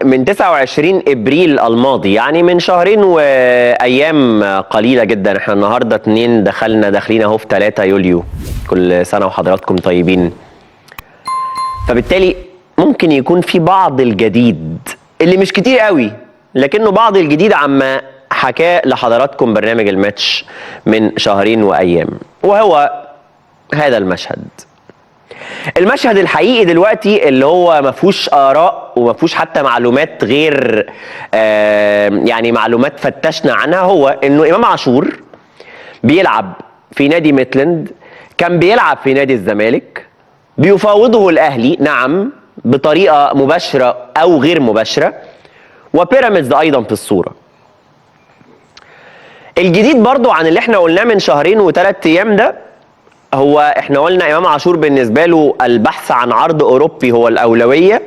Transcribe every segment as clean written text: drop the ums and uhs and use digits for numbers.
من 29 ابريل الماضي، يعني من شهرين وايام قليله جدا. احنا النهارده 2، داخلين اهو في 3 يوليو. كل سنة وحضراتكم طيبين. فبالتالي ممكن يكون في بعض الجديد اللي مش كتير قوي، لكنه بعض الجديد عما حكاه لحضراتكم برنامج الماتش من شهرين وايام، وهو هذا المشهد. المشهد الحقيقي دلوقتي اللي هو ما فيهوش اراء وما فيهوش حتى معلومات غير يعني معلومات فتشنا عنها، هو انه امام عاشور بيلعب في نادي ميتلاند، كان بيلعب في نادي الزمالك، بيفاوضه الاهلي نعم بطريقة مباشرة او غير مباشرة، وبيراميدز ايضا في الصورة. الجديد برضو عن اللي احنا قلناه من شهرين وثلاث ايام ده، هو احنا قلنا امام عاشور بالنسبة له البحث عن عرض اوروبي هو الاولوية،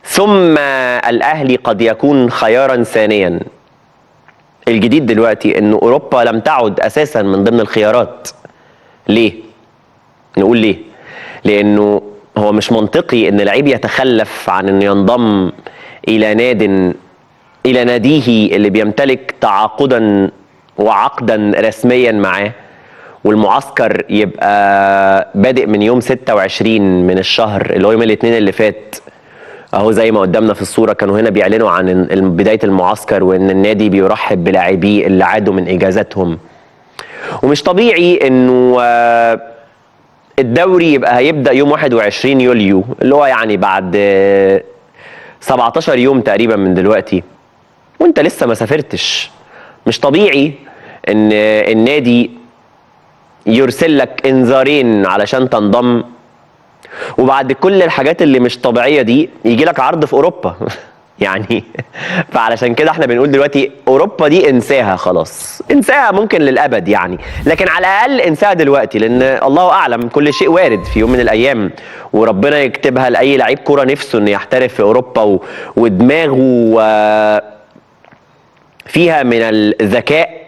ثم الاهلي قد يكون خيارا ثانيا. الجديد دلوقتي ان اوروبا لم تعد اساسا من ضمن الخيارات. ليه؟ نقول ليه؟ لانه هو مش منطقي ان لعيب يتخلف عن انه ينضم الى ناد، الى ناديه اللي بيمتلك تعاقدا وعقدا رسميا معاه، والمعسكر يبقى بادئ من يوم 26 من الشهر اللي هو يوم الاثنين اللي فات اهو، زي ما قدامنا في الصورة كانوا هنا بيعلنوا عن بداية المعسكر وان النادي بيرحب بلاعبيه اللي عادوا من اجازاتهم. ومش طبيعي انه الدوري يبقى هيبدا يوم 21 يوليو اللي هو يعني بعد 17 يوم تقريبا من دلوقتي، وانت لسه ما سافرتش. مش طبيعي ان النادي يرسل لك انذارين علشان تنضم، وبعد كل الحاجات اللي مش طبيعية دي يجي لك عرض في اوروبا. يعني فعلشان كده احنا بنقول دلوقتي اوروبا دي انساها خلاص، انساها ممكن للابد يعني، لكن على الاقل انساها دلوقتي، لان الله اعلم كل شيء وارد في يوم من الايام، وربنا يكتبها لاي لعيب كورة نفسه انه يحترف في اوروبا ودماغه فيها من الذكاء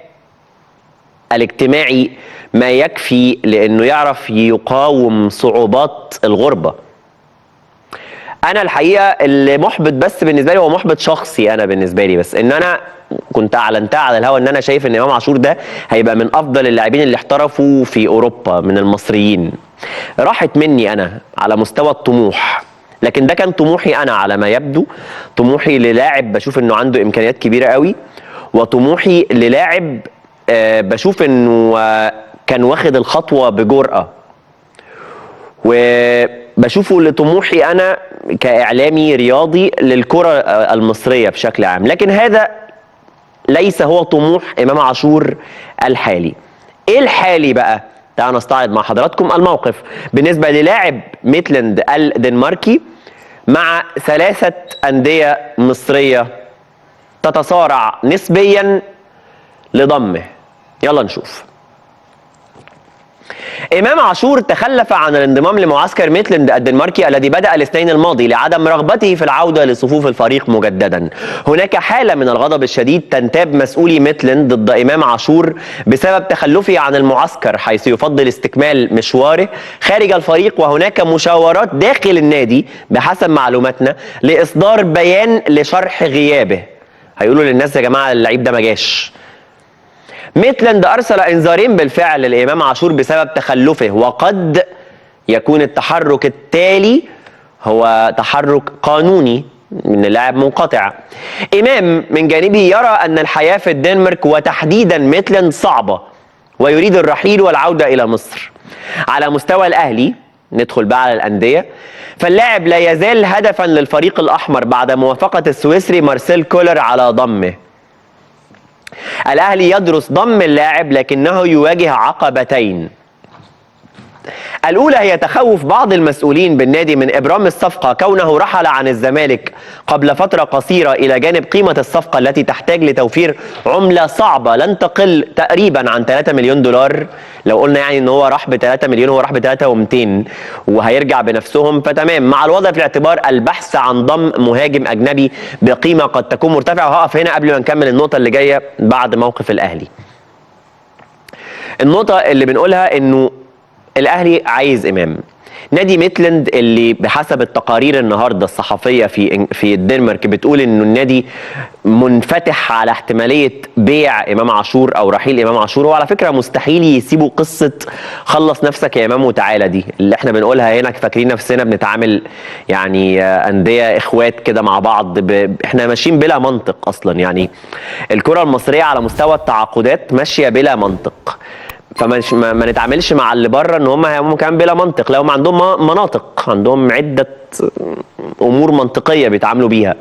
الاجتماعي ما يكفي لانه يعرف يقاوم صعوبات الغربة. انا الحقيقة اللي محبط بس بالنسبة لي، هو محبط شخصي انا بالنسبة لي، بس ان انا كنت اعلنتها على الهوا ان انا شايف ان امام عاشور ده هيبقى من افضل اللاعبين اللي احترفوا في اوروبا من المصريين. راحت مني انا على مستوى الطموح، لكن ده كان طموحي انا على ما يبدو، طموحي للاعب بشوف انه عنده امكانيات كبيرة قوي، وطموحي للاعب بشوف انه كان واخد الخطوة بجرأه، وبشوفه لطموحي انا كاعلامي رياضي للكرة المصرية بشكل عام. لكن هذا ليس هو طموح امام عاشور الحالي. ايه الحالي بقى؟ تعالوا نستعرض مع حضراتكم الموقف بالنسبة للاعب ميتلاند الدنماركي مع 3 اندية مصرية تتصارع نسبيا لضمه. يلا نشوف. إمام عاشور تخلف عن الانضمام لمعسكر ميتلاند الدنماركي الذي بدأ الاثنين الماضي لعدم رغبته في العودة لصفوف الفريق مجددا. هناك حالة من الغضب الشديد تنتاب مسؤولي ميتلاند ضد إمام عاشور بسبب تخلفه عن المعسكر، حيث يفضل استكمال مشواره خارج الفريق، وهناك مشاورات داخل النادي بحسب معلوماتنا لإصدار بيان لشرح غيابه. هيقولوا للناس يا جماعة اللعيب ده ما جاش. ميتلاند أرسل إنذارين بالفعل لإمام عاشور بسبب تخلفه، وقد يكون التحرك التالي هو تحرك قانوني من اللاعب منقطع. إمام من جانبه يرى أن الحياة في الدنمارك وتحديدا ميتلاند صعبة، ويريد الرحيل والعودة إلى مصر. على مستوى الأهلي، ندخل بقى على الأندية، فاللاعب لا يزال هدفا للفريق الأحمر بعد موافقة السويسري مارسيل كولر على ضمه. الأهلي يدرس ضم اللاعب لكنه يواجه عقبتين. الأولى هي تخوف بعض المسؤولين بالنادي من إبرام الصفقة كونه رحل عن الزمالك قبل فترة قصيرة، إلى جانب قيمة الصفقة التي تحتاج لتوفير عملة صعبة لن تقل تقريبا عن 3 مليون دولار. لو قلنا يعني إن هو راح ب 3 مليون، هو راح ب 3.200 وهيرجع بنفسهم، فتمام. مع الوضع في الاعتبار البحث عن ضم مهاجم أجنبي بقيمة قد تكون مرتفعة. وهقف هنا قبل ما نكمل النقطة اللي جاية بعد موقف الأهلي. النقطة اللي بنقولها إنه الأهلي عايز إمام. نادي ميتلاند اللي بحسب التقارير النهارده الصحفية في الدنمارك بتقول انه النادي منفتح على احتمالية بيع امام عاشور او رحيل امام عاشور. وعلى فكرة مستحيل يسيبوا قصة خلص نفسك يا امام وتعالى دي اللي احنا بنقولها هنا، فاكرين نفسنا بنتعامل يعني اندية اخوات كده مع بعض، احنا ماشيين بلا منطق اصلا. يعني الكره المصرية على مستوى التعاقدات ماشية بلا منطق، فما ما نتعاملش مع اللي بره ان هم كمان بلا منطق. لا، هم عندهم مناطق، عندهم عده امور منطقية بيتعاملوا بيها.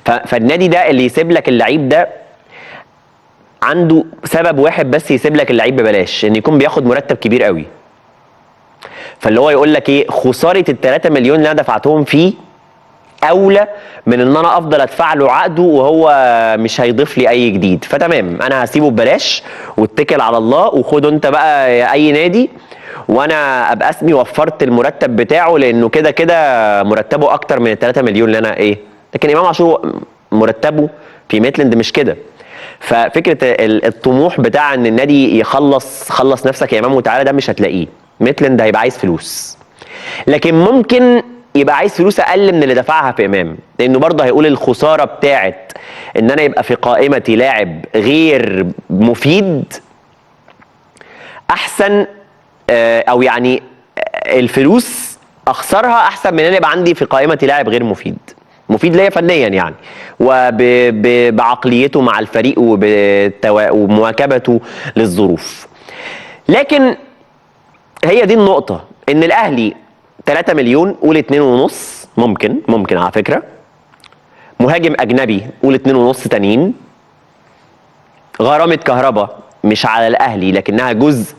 فالنادي ده اللي يسيب لك اللعيب ده عنده سبب واحد بس يسيب لك اللعيب ببلاش، ان يكون بياخد مرتب كبير قوي. فاللي هو يقول لك ايه، خسارة ال 3 مليون اللي انا دفعتهم فيه اولى من ان انا افضل ادفع له عقده وهو مش هيضيف لي اي جديد. فتمام، انا هسيبه ببلاش واتكل على الله وخده انت بقى اي نادي، وانا ابقى اسمي وفرت المرتب بتاعه، لانه كده كده مرتبه اكتر من ال 3 مليون اللي انا ايه. لكن امام عاشور مرتبه في ميتلاند مش كده. ففكره الطموح بتاع ان النادي يخلص خلص نفسك يا امام وتعالى ده مش هتلاقيه. ميتلاند هيبقى عايز فلوس، لكن ممكن يبقى عايز فلوس اقل من اللي دفعها في امام، لانه برضه هيقول الخسارة بتاعت ان انا يبقى في قائمتي لاعب غير مفيد احسن، او يعني الفلوس اخسرها احسن من ان انا يبقى عندي في قائمتي لاعب غير مفيد، مفيد ليا فنيا يعني وبعقليته مع الفريق ومواكبته للظروف. لكن هي دي النقطة، ان الاهلي 3 مليون، قول 2.5، ممكن على فكرة مهاجم اجنبي قول 2.5 تانيين، غرامة كهرباء مش على الاهلي لكنها جزء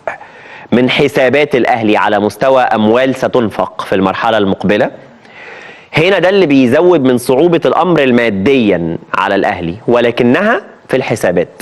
من حسابات الاهلي على مستوى اموال ستنفق في المرحلة المقبلة. هنا ده اللي بيزود من صعوبة الامر الماديا على الاهلي، ولكنها في الحسابات.